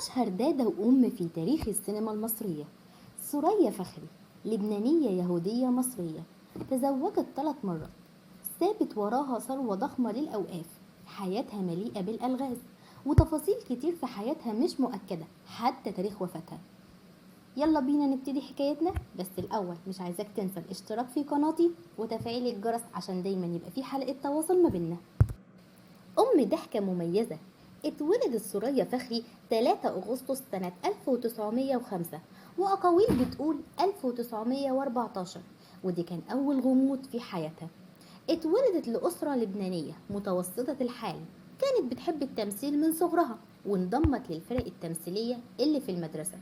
أشهر دادة وأم في تاريخ السينما المصرية ثريا فخري، لبنانية يهودية مصرية، تزوجت 3 مرات، سابت وراها ثروة ضخمة للأوقاف. حياتها مليئة بالألغاز وتفاصيل كتير في حياتها مش مؤكدة حتى تاريخ وفاتها. يلا بينا نبتدي حكايتنا، بس الأول مش عايزاك تنسى الاشتراك في قناتي وتفعيل الجرس عشان دايما يبقى في حلقة تواصل ما بينا. أم ضحكة مميزة. اتولدت ثريا فخري 3 أغسطس سنة 1905، وأقاويل بتقول 1914، ودي كان أول غموض في حياتها. اتولدت لأسرة لبنانية متوسطة الحال، كانت بتحب التمثيل من صغرها وانضمت للفرق التمثيلية اللي في المدرسة،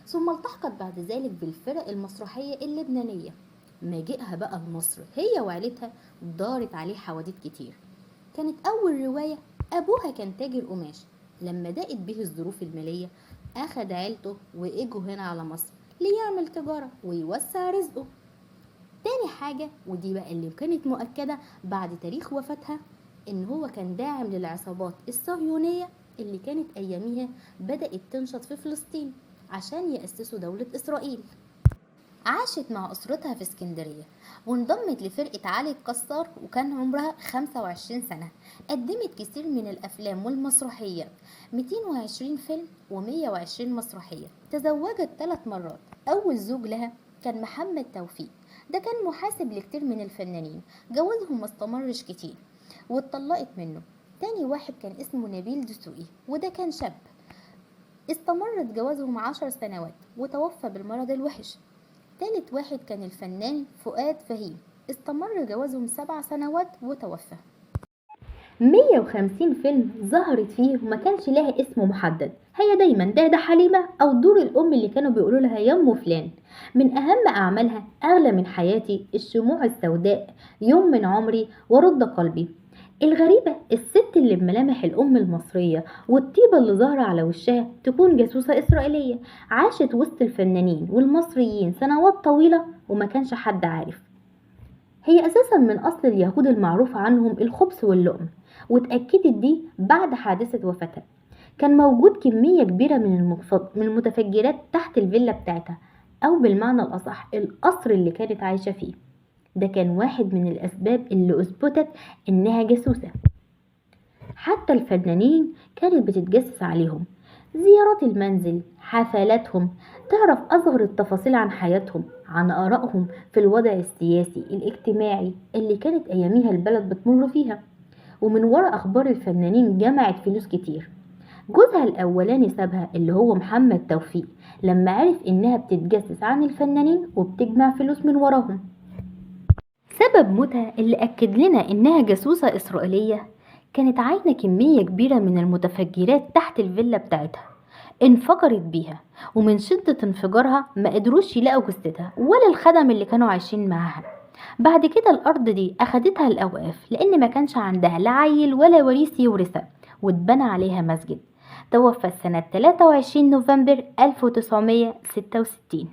ثم التحقت بعد ذلك بالفرق المسرحية اللبنانية. مجيئها بقى لمصر هي وعيلتها دارت عليه حواديت كتير. كانت أول رواية أبوها كان تاجر قماش، لما ضاقت به الظروف المالية أخد عيلته وإجوا هنا على مصر ليعمل تجارة ويوسع رزقه. تاني حاجة، ودي بقى اللي كانت مؤكدة بعد تاريخ وفاتها، إن هو كان داعم للعصابات الصهيونية اللي كانت أياميها بدأت تنشط في فلسطين عشان يأسسوا دولة إسرائيل. عاشت مع أسرتها في اسكندرية وانضمت لفرقة علي الكسار وكان عمرها 25 سنة. قدمت كثير من الأفلام والمسرحيات، 220 فيلم و120 مسرحية. تزوجت 3 مرات. أول زوج لها كان محمد توفيق، ده كان محاسب لكتير من الفنانين، جوازهم ما استمرش كتير واتطلقت منه. تاني واحد كان اسمه نبيل دسوقي، وده كان شاب، استمرت جوازهم 10 سنوات وتوفى بالمرض الوحش. تالت واحد كان الفنان فؤاد فهيم، استمر جوازهم 7 سنوات وتوفى. 150 فيلم ظهرت فيه وما كانش لها اسم محدد، هي دايما دادة حليمة أو دور الأم اللي كانوا بيقولوا لها يا أم فلان. من أهم أعمالها أغلى من حياتي، الشموع السوداء، يوم من عمري، ورد قلبي. الغريبة الست اللي بملامح الأم المصرية والطيبة اللي ظاهرة على وشها تكون جاسوسة إسرائيلية، عاشت وسط الفنانين والمصريين سنوات طويلة وما كانش حد عارف. هي أساسا من أصل اليهود المعروف عنهم الخبث واللؤم، واتأكدت دي بعد حادثة وفاتها. كان موجود كمية كبيرة من المتفجرات تحت الفيلا بتاعتها، أو بالمعنى الأصح القصر اللي كانت عايشة فيه. ده كان واحد من الأسباب اللي أثبتت إنها جاسوسة. حتى الفنانين كانت بتتجسس عليهم، زيارات المنزل، حفلاتهم، تعرف أصغر التفاصيل عن حياتهم، عن آرائهم في الوضع السياسي الاجتماعي اللي كانت أياميها البلد بتمر فيها. ومن وراء أخبار الفنانين جمعت فلوس كتير. جوزها الأولاني سابها اللي هو محمد توفيق لما عرف إنها بتتجسس عن الفنانين وبتجمع فلوس من وراهم. سبب موتها اللي أكد لنا إنها جاسوسة إسرائيلية، كانت عاينة كمية كبيرة من المتفجرات تحت الفيلا بتاعتها، انفجرت بيها، ومن شدة انفجارها ما قدروش يلاقوا جثتها ولا الخدم اللي كانوا عايشين معاها. بعد كده الأرض دي أخدتها الأوقاف لأن ما كانش عندها لا عيل ولا وريث يورثها، واتبنى عليها مسجد. توفت سنة 23 نوفمبر 1966.